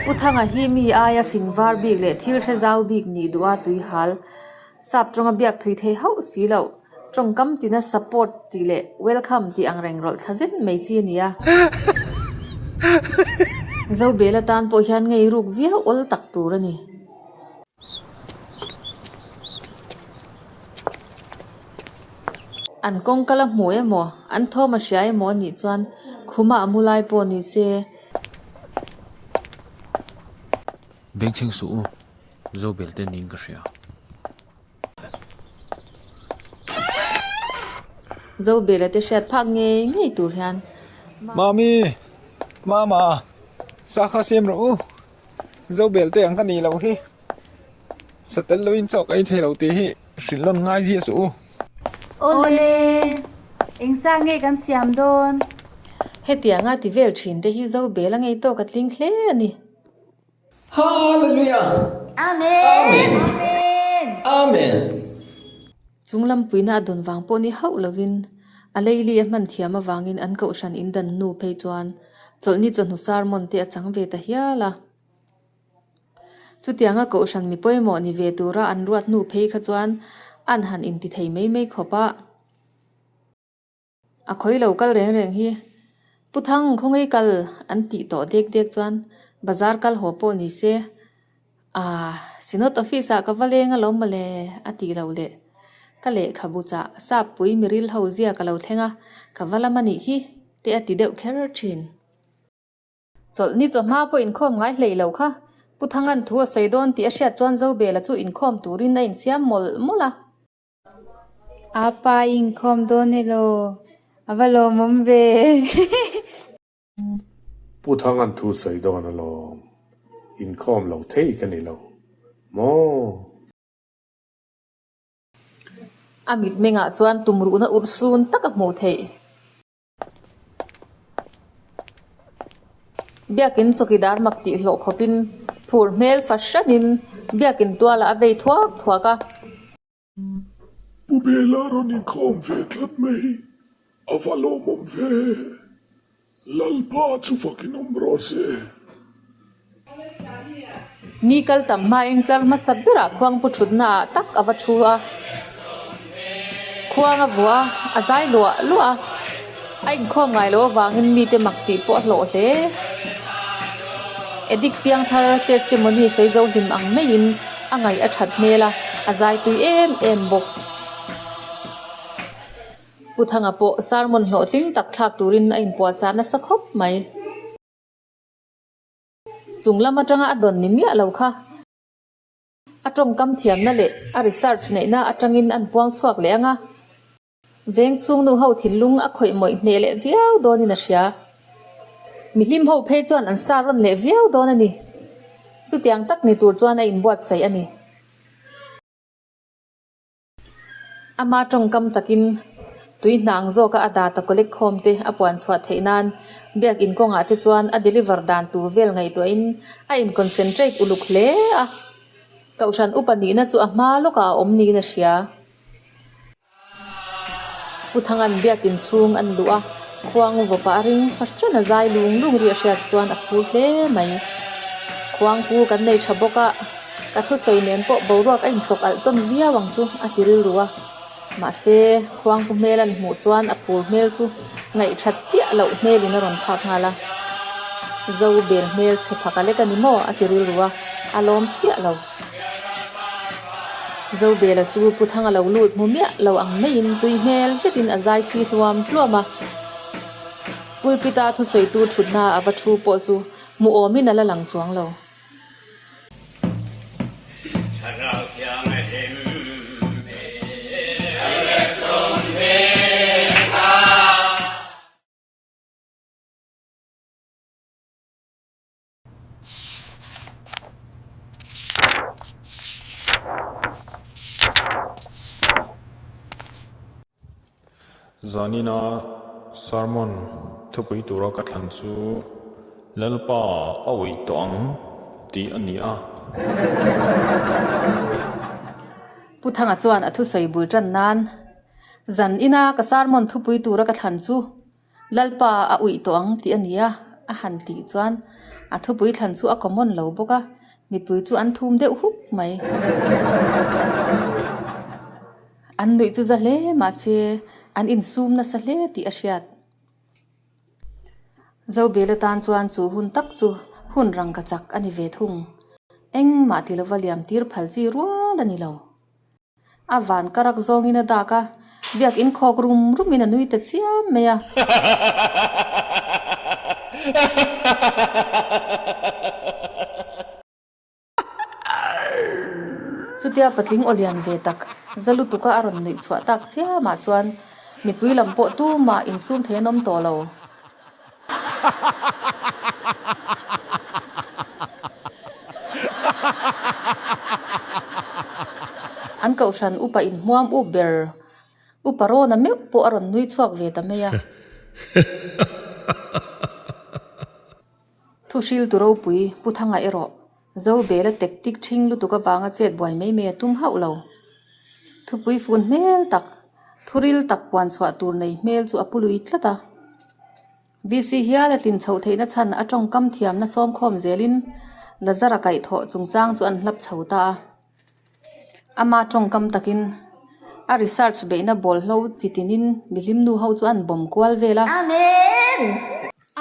Pu Thanga hi mi aia fing var bik leh thil hre zau bik nih duh a tuihal sap tawnga biak thui thei hauh si loh. Tawngkam tina support tih leh welcome tih ang reng rawlh thla zet mai chi a ni a. Zobel atan pawh hian ngei ruk viau awl tak tur a ni. An kawngka la hmu emaw, an thawm a hria emaw a nih chuan khuma a mu lai pawh ni se. Bengchheng suh u, Zobel te niin ka hria. Zobela te hriat phak ngei ngei tur hian. Mami! Mama! Sa kha siam rawh u. Zobel te ang ka nih loh hi. Sa tel loin chaw ka ei thei lo tih hi hrilh lawn ngai ziah suh u. Awle! Eng sa nge kan siam dawn? Hetianga ti vel thin te hi Zobela ngei tawk a tling hle a ni. Hallelujah! Amen! Amen! Amen! Chung lampuina a dawn vang pawh ni hauh lovin a leili a hman thiam avangin an kohhran in dan hnu phei chuan chawlhni chawhnu sermon te a chang ve ta hial a. Chutianga kohhran mi pawimawh ni ve tura an ruat hnu phei kha chuan an han inti thei mai mai khawp a. A khawi lo kal reng reng hi Pu Thang khawngaih kal an tih tawh dek dek chuan bazar kal haw pawh ni se Aaa Synod office ah ka va leng alawm mawle a tih loh leh ka lehkhabu chah Sappui miril ho zia ka lo thleng a ka va lam a nih hi te a ti deuh kher thin. Chawlhni chawhma pawh inkhawm ngai hlei lo kha. Pu Thangan thu a sawi dawn tih a hriat chuan Zobela chu inkhawm turin a insiam mawlh mawlh a. A pa i inkhawm dawn elaw? A va lawmawm ve. Pu Thangan thu sawi dawn alawm. Inkhawm lo thei ka ni lo maw? A mitmengah chuan tumruhna urhsun tak a hmuh theih. Biakin chawkidar mak tih hlawh khawpin phur hmel fahranin biakin tualah a vei thuak thuak a. Pu Bela rawn inkhawm ve tlat mai, a va lawmawm ve. Lalpa chu fakin awm rawh se. Mi kal tam hmain tlar hmasa berah khuangpu thutnaah tak a va thu a, khuang a vuah a, a zai luah luah a, a inkhawm ngai loh avangin mite mak tih pawh a hlawh hle. Addict piangthar testimony sawi zo hlim ang maiin a ngaih a that hmel a, a zai tui em em bawk. Pu Thanga pawh sermon hlawhtling tak thlak turin a inpuahchah nasa khawp mai. Chung lam atanga a dawn ni miah lo kha. A tawngkam thiamna leh a research neihna atangin an puang chhuak leh ang a. Veng chhung nu ho thinlung a khawih mawih hneh leh viau dawnin a hria. Mihlim ho phei chuan an star rawn leh viau dawn a ni. Chutiang tak ni tur chuan a inbuatsaih a ni. Ama tawngkam takin tui hnang zawka a data collect khawm te a puan chhuah theih nan biakin kawngah te chuan a deliver dan tur vel ngaihtuahin a in concentrate uluk hle a. Kohhran upa nihna chu a hma lawkah a awm niin a hria. Pu Thangan biakin chhung an luh a, khuang vawpa a ring fahran a zai lung lung ri a hriat chuan a phur hle mai. Khuangpu kan nei tha bawk a. Ka thusawi nen pawh boruak a inchawk alh tawn viau ang chu a ti rilru a. Mahse, khuangpu hmel an hmuh chuan a phur hmel chu ngaihthat chiah loh hmelin a rawn thlak nghal a. Zo bel hmel chhe phak a lek a ni maw? a ti rilru a, a lawm chiah lo. Zo bela chu Pu Thanga lo lut hmu miah lo ang maiin tui hmel zetin a zai si hluam hluam a. Pulpit-a thusawitu thutna a va thu pawh chu hmu awmin a la lang chuang lo. Zanina sermon thupui tura ka thlan chu Lalpa a uih tawh ang tih a ni a. Pu Thanga chuan a thusawi bul tan nan, Zan ina ka sermon thupui tura ka thlan chu. Lalpa a uih tawh ang tih a ni a, a han tih chuan a thupui thlan chu a common lo bawk a, mipui chu an thum deuh huk mai. An nuih chu za hle mahse an insum nasa hle tih a hriat. Zobel atan chuan chu hun tak chu hun rangka chak a ni ve thung. Engmah ti lova liam tir phal chi rual a ni lo. A van ka rak zawngin a dak a, biak inkhawk rum rumin a nui ta chiam mai a. Chutia patling aw lian ve tak za lutuka a rawn nuih chhuah tak chiamah chuan mipui lam pawh tumah insum thei an awm tawh lo. An kohhran upa inhmuam up ber Upa Rawna meuh pawh a rawn nui chhuak ve ta mai a. Thuhriltu ropui Pu Thanga erawh Zobela tactic ṭhing lutuk avanga chet buai mai mai a tum hauh lo. Thupui fun hmel tak, thuril tak puan chhuah tur nei hmel chu a pu lui tlat a. VC hial a tlin chhoh theihna chhan a tawngkam thiamna sawmkhawm zelin Lazara kaihthawh chungchang chu an hlap chho ta a. Ama tawngkam takin a research beihna bawlhlo chi tinin mihlim nu ho chu an bawm kual vel a. Amen!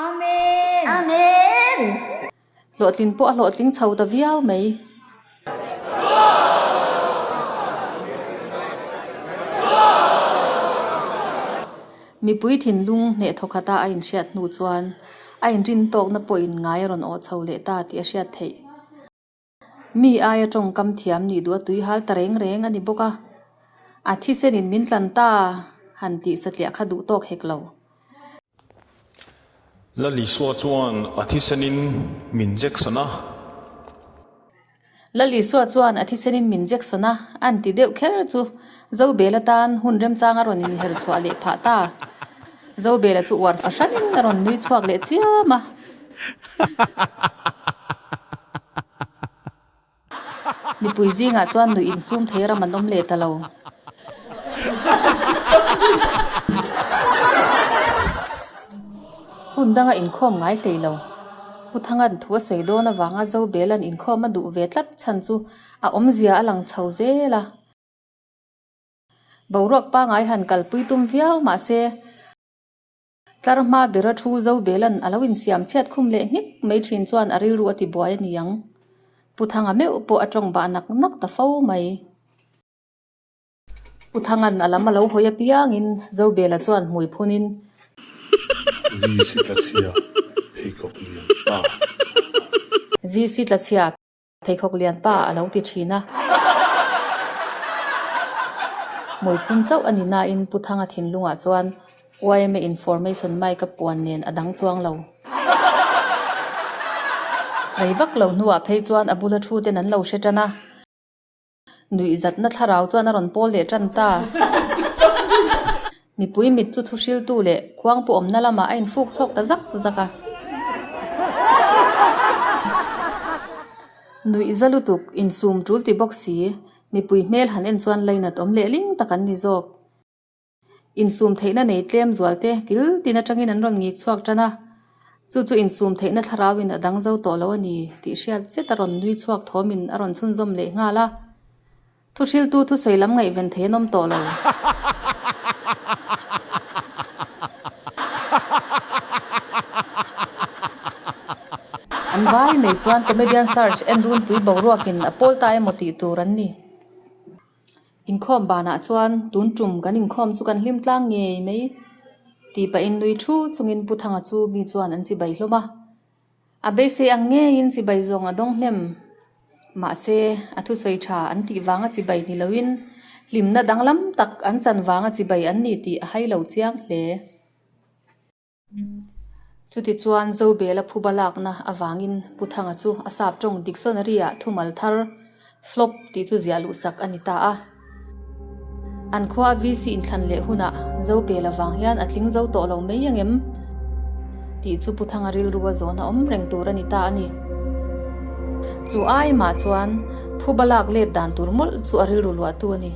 Amen! Amen! Hlawhtlin pawh a hlawhtling chho ta viau mai. Mipui thinlung hneh thawkhata a inhriat hnu chuan a inrin tawkna pawhin ngai a rawn awh chho leh ta tih a hriat theih. Mi aia tawngkam thiam nih duh a tui hal ta reng reng a ni bawk a, a thisenin min tlan ta han tih satliah kha duh tawk hek lo. Lal Isua chuan a thisenin min Jackson a. Lal Isua chuan a thisenin min Jackson a, an ti deuh kher chu Zobel atan hun remchang a rawn inher chhuah leh phah ta. Zobela chu uar fahranin a rawn nui chhuak leh chiam a. Mipui zingah chuan nuih insum thei ram an awm leh ta lo. Hun danga inkhawm ngai hlei lo. Pu Thanga'n thu a sawi dawn avanga Zobela'n inkhawm a duh ve tlat chhan chu a awmzia a lang chho zel a. Boruak pangai han kalpui tum viau mahse. Tlar hma bera thu Zobela'n a lo insiam chhiat khum leh nghek mai thin chuan a rilru a ti buai a ni ang. Pu Thanga meuh pawh a tawng bah nak nak ta fo mai. Pu Thanga'n a lam a lo hawi apiangin Zobela chuan hmui phunin. VC Tlachhia, Pheikhawk lian pa. VC Tlachhia, Pheikhawk lian pa a lo ti thin a. Hmuiphun chauh a ni nain Pu Thanga thinlungah chuan yma information mic a puan nen a dang chuang lo. Rei vak lo hnuah phei chuan a bula thu ten an lo hre tan a. Nuihzatna thlarau chuan a rawn pawl leh tan ta. Mipui mit chu thuhriltu leh khuangpu awmna lamah a infuk chhawk ta zak zak a. Nuihza lutuk, insum tul ti bawk si, mipui hmel han en chuan lainat awm leh ling tak an ni zawk. Insum theihna nei tlem zual te kil tin atangin an rawn ngik chhuak tan a, chu chu insum theihna thlarauin a dang zo tawh lo a ni tih hriat zet a rawn nui chhuak thawmin a rawn chhunzawm leh nghal a. Thuhriltu thusawi lam ngaihven thei an awm tawh lo. An vai mai chuan comedian search en runpui boruakin a pawl ta emaw tih tur an ni. Inkhawm banah chuan tun tum kan inkhawm chu kan hlim tlang ngei mai tih pahin nui thu chungin Pu Thanga chu mi chuan an chibai hlawm a. A beisei ang ngeiin chibai zawng a dawng hnem. Mahse, a thusawi tha an tih vanga chibai ni loin hlimna danglam tak an chan vanga chibai an ni tih a hai lo chiang hle. Chutichuan Zobela phuba lakna avangin Pu Thanga chu a sap tawng dictionary-ah thumal thar flop tih chu ziah luhsak a ni ta a. An khua VC inthlan leh hunah Zobela vang hian a tling zo tawh lo mai ang em? tih chu Pu Thanga rilru a zawn a awm reng tur a ni ta a ni. Chu ai mah chuan phuba lak let dan tur mawlh chu a rilru luahtu a ni.